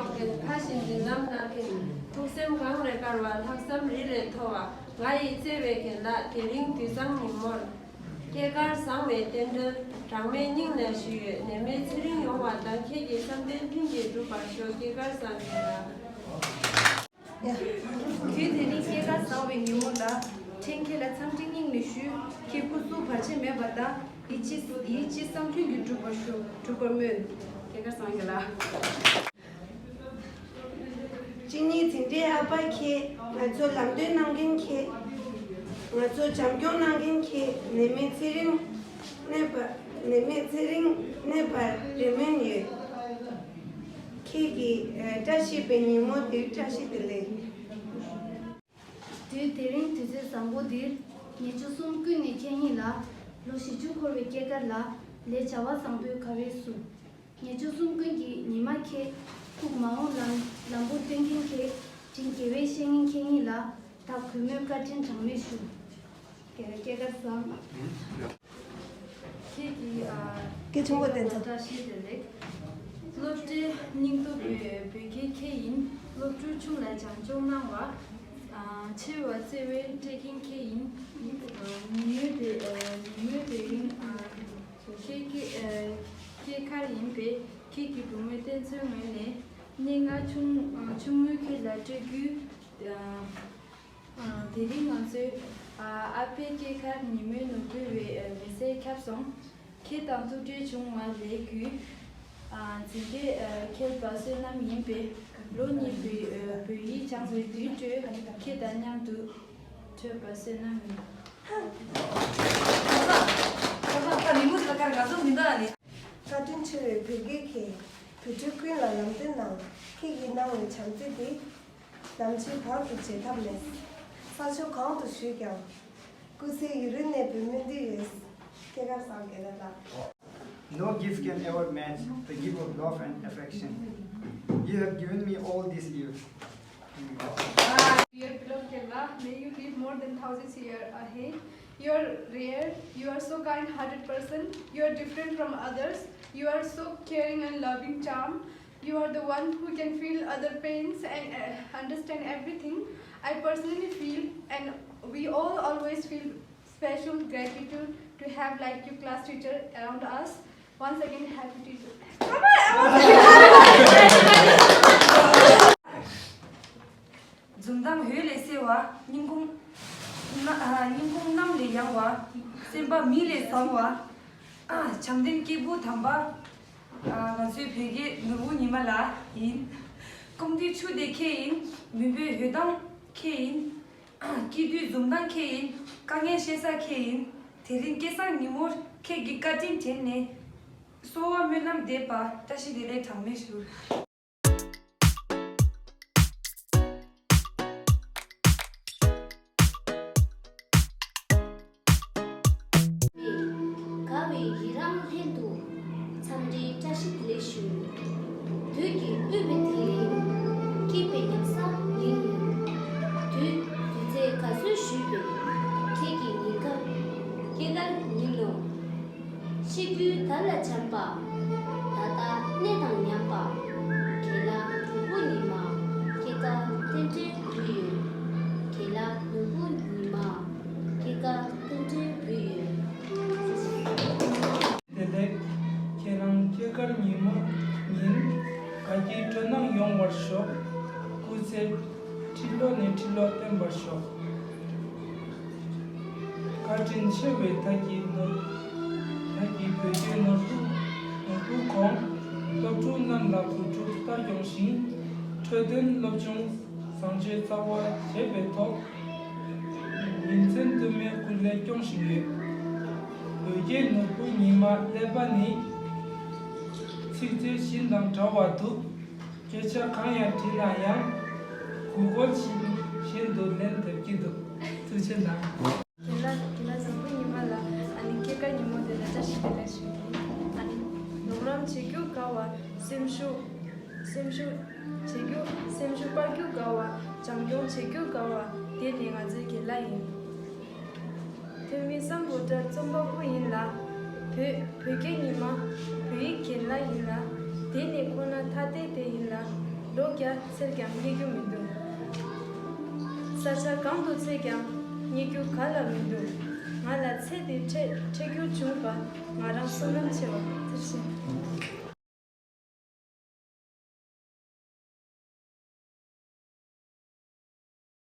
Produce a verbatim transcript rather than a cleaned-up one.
མཁན། ཁ་བཞིན་མདུན་ལམ་གནང་མཁན། ཐུགས་སེམས་གངས་རི་དཀར་བ། ལྷག་བསམ་རི་རེ་མཐོ་བ། ང་ཡི་བརྩེ་བའི་རྒན་ལགས། དེ་རིང་དུས་བཟང་ཉིན་མོར། སྐྱེས་སྐར་བཟང་བའི་རྟེན་འབྲེལ། གྲངས་མེད་སྙིང་ནས་ཞུས་ཡོད། ནད་མེད་ཚེ་རིང་ཡོང་བ་དང་། ཁྱེད་ཀྱི་བསམ་དོན་ལྷུན་གྱིས་འགྲུབ་པར་ཤོག་སྐྱེས་སྐར་བཟང་རྒན་ལགས། དུས་དེ་རིང་སྐྱེས་སྐར་བཟང་བའི་ཉིན་མོ་ལ། ཕྲན་ཁྱེད་ལ་འཚམས་འདྲི་སྙིང་ནས་ཞུ། ཁྱེད་སྐུ་གཟུགས་བར་ཆད་མེད་པ་དང་། ཡིད་ཆེས་ཡིད་ཆེས་བསམ་དོན་གྱིས་འགྲུབ་པར་ཤོག་སྐྱེས་སྐར་བཟང་རྒན་ལགས། གཅིན་སྙི་འཛིན་གྲྭའི་ཨ་ཕ་ཁྱེད། ང་ཚོ་ལམ་སྟོན་གནང་མཁན་ཁྱེད། ང་ཚོ་བྱམས་སྐྱོང་གནང་མཁན་ཁྱེད། ནད་མེད་ཚེ་རིང་གནས་པ། ནད་མེད་ཚེ་རིང་གནས་པར་རེ་སྨོན་ཡོད། ཁྱེད་ཀྱི་ཨ་བཀྲ་ཤིས་པའི་ཉིན་མོ་འདིར་བཀྲ་ཤིས་བདེ་ལེགས། དུས་དེ་རིང་དུས་ཚོད་བཟང་པོ་འདིར། ངེད་ཆོ་གསུམ་ཀུན་ནས་ཁྱེད་གཉིས་ལ། ལོ་བཞི་བཅུ་འཁོར་བའི་སྐྱེས་སྐར་ལ། ལས་བྱ་བ་བཟང་པོའི་དགའ་བའི་གཟུགས། ངེད་ཆོ་གསུམ་ཀུན་གྱི་ཉི་མ་ཁྱེད། ཁུག་མ་འོངས་ལམ་ལམ་བུ་སྟོན་མཁན་ཁྱེད། དྲིན་དགེ་བའི་བཤེས་གཉེན་ཁྱེད་གཉིས་ལ། བདག་གུས་མོས་བཀའ་དྲིན་གྲངས་མེད་ཞུ། སྐྱེས་སྐར་བཟང་། ཁྱེད་ཀྱི་ཨ། སྐད་ཆུང་པོ་བསྟན་ཚོ། བཀྲ་ཤིས་བདེ་ལེགས། སློབ་གྲྭའི་སྙིང་སྟོབས་བོད་བོད་སྐད་ཁྱེད་ཡིན། སློབ་ཕྲུག་ཆུང་ལ་བྱམས་སྐྱོང་གནང་བ། ཨ། ཆེ་བ་བརྩེ་བའི་སྤྲད་མཁན་ཁྱེད་ཡིན། ཨ། ཉིན་མོའི་དེ་ཨ། ཉིན་མོའི་དེ་རིང་ཨ། ཁྱེད་ཀྱི་ཨ། སྐྱེས་སྐར་ཡིན་པས། ཁྱེད་ཀྱི་སྒྲུང་མའི་བསྟན་འཛིན་ངོས་ནས་སྙན་ངག་ཆུང་ཨ། ཆུང་ངུ་ཁྱེད་ལ་སྤྲོད་རྒྱུ། ཨ། དེ་རིང་ང་ཚོའི་ཨ་ཕའི་སྐྱེས་སྐར་ཉིན་མོའི་ནོར་བུ་བའི་མི་ཚེ་ཁྱབ་སོང་། ཁྱེད་དང་ཐུག་འཕྲད་བྱུང་བ་ལས་དགོས། འཛིན་གྲྭའི་ཁྱེད་པ་བསོད་ནམས་ཡིན་པས། ལོ་གཉིས་བོད་བོད་ཡིག་སྦྱངས་པའི་དུས་སྤྲོད། ཁྱེད་དང་མཉམ་དུ་འཕྲོད་པ་བསོད་ནམས་ཡིན། བཀའ་དྲིན་ཆེ་བའི་བོད་སྐད་ཁྱེད། བོད་ཕྲུག་ཀུན་ལ་ལམ་སྟོན་གནང་། ཁྱེད་ཀྱིས་གནང་བའི་བྱམས་བརྩེ་འདི། ནམ་འཆི་བར་དུ་བརྗེད་ཐབས་མེད། ས་ཕྱོགས་གང་དུ་བཞུད་ཀྱང་། སྐུ་ཚེ་ཡུན་རིང་གནས་པའི་སྨོན་འདུན་ཡོད། སྐྱེས་སྐར་བཟང་རྒན་ལགས། No gift can ever match the gift of love and affection you have given me all these years. Dear beloved Kerala, may you live more than thousands years ahead. You are rare, you are so kind-hearted person, you are different from others, you are so caring and loving charm, you are the one who can feel other pains and uh, understand everything. I personally feel, and we all always feel special gratitude to have like you class teacher around us. Once again, happy teacher. འཛུམ་མདངས་འོད་ལས་གསལ་བ། སྙིང་ཁུང་། ན་ཨ། སྙིང་ཁུང་གནམ་ལས་ཡངས་པ། སེམས་པ་མི་ལས་བཟང་བ། ཨ། བྱམས་ལྡན་སྐྱེས་བུ་དམ་པ། ཨ། ང་ཚོའི་བོད་རྒྱལ་ནོར་བུ་ཉི་མ་ལགས་ཡིན། སྐུམ་དུས་ཆུ་དེ་ཁྱེད་ཡིན། མུན་པའི་འོད་མདངས་ཁྱེད་ཡིན། སྐྱིད་དུས་འཛུམ་མདངས་ཁྱེད་ཡིན། དཀའ་ངལ་བཤད་ས་ཁྱེད་ཡིན། དེ་རིང་སྐལ་བཟང་ཉིན་མོར་ཁྱེད་ཀྱི་བཀའ་དྲིན་དྲན་ནས། གསོལ་བ་སྨོན་ལམ་འདེབས་པ། བཀྲ་ཤིས་བདེ་ལེགས་གྲངས་མེད་ཞུ། དགའ་བའི་ཡི་རངས་ལྷན་དུ། འཚམས་འདྲིའི་བཀྲ་ཤིས་བདེ་ལེགས་ཞུ། དུས་ཀྱིས་དབུས་པའི་དེ་རིང་། སྐྱིད་པའི་ཉམས་སྣང་ལིང་ལིང་། དུས་དུས་ཚོད་ག་ཚོད་ཞུས་པའི། ཁྱེད་ཀྱི་ཉིན་ཁ། སྐྱེས་སྐར་ཉིན་ནོ། ཤི་རྒྱུའི་དར་ལ་འཆམ་པ། ད་ལྟ་གནས་དང་མཉམ་པ། ཁྱེད་ལ་ནོར་བུ་ཉི་མ། སྐྱེས་སྐར་རྟེན་འབྲེལ་ཕུལ་ཡོད། ཁྱེད་ལ་ནོར་བུ་ཉི་མ། སྐྱེས་སྐར་རྟེན་འབྲེལ་ཕུལ་ཡོད། བདེ་ལེགས། ཁྱེད་རང་སྐྱེས་སྐར་ཉིན་མོ་ཉིན། དགའ་སྐྱིད་སྤྲོ་སྣང་ཡོང་བར་ཤོག་སྐུ་ཚེ་ཁྲི་ལོ་ནས་ཁྲི་ལོ་བརྟན་པར་ཤོག་བཀའ་དྲིན་ཆེ་བའི་བདག་གི་ནོར། བདག་གི་བོད་སྐྱོད་ནོར་བུ། ནོར་བུ་ཁོང་། སློབ་ཕྲུག་རྣམས་ལ་བུ་ཕྲུག་ལྟར་སྐྱོང་ཞིང་། འཕྲོད་བསྟེན་སློབ་སྦྱོང་བཟང་སྤྱོད་རྩ་བ་བྱས་པའི་ཐོག་ཉིན་མཚན་དུ་མའི་སྐུ་ལས་སྐྱོང་བཞིན་ཡོད། བོད་སྐྱོད་ནོར་བུ་ཉི་མ་ཀླད་པ་ནི། ཚིག་མཛོད་བཞིན་དང་འདྲ་བ་འདུག་སྐད་ཆ་གང་ཡང་དྲིས་ན་ཡང་། གུས་བཀུར་བཞིན་བཞིན་དུ་ལན་འདེབས་ཀྱི་འདུག་ཐུགས་རྗེ་གནང་། རྒན་ལགས། རྒན་ལགས་བཟང་པོ་ཉི་མ་ལགས། ཨ་ནི་སྐྱེས་སྐར་ཉིན་མོ་དེ་ལ་བཀྲ་ཤིས་བདེ་ལེགས་ཞུ་གི་ཡིན། ཨ་ནི་ནོར་ལམ་བྱེད་རྒྱུ་དགའ་བ། སེམས་ཤུགས། སེམས་ཤུགས་བྱེད་རྒྱུ། སེམས་ཤུགས་སྤར་རྒྱུ་དགའ་བ། བྱམས་སྐྱོང་བྱེད་རྒྱུ་དགའ་བ། དེ་ནི་ང་ཚོའི་རྒན་ལགས་ཡིན། ཐོན་མི་སམ་བྷོ་ཊ་རྩོམ་པ་པོ་ཡིན་ལ། བོད་བོད་སྐད་ཉི་མ། བོད་ཡིག་རྒན་ལགས་ཡིན་ལ། དེ་ནི་ཁོ་ན་ཐ་དད་དེ་ཡིན་ལ། འཚལ་ཀྱང་རྙེད་རྒྱུ་མི་འདུག་ས་ཆ་གང་དུ་འཚལ་ཀྱང་རྙེད་རྒྱུ་ག་ལ་མི་འདུག་ང་ལ་ཚེ་འདིར་འཕྲད་འཕྲད་རྒྱུ་བྱུང་བ་ང་རང་བསོད་ནམས་ཆེ་བ་དེ་བཞིན།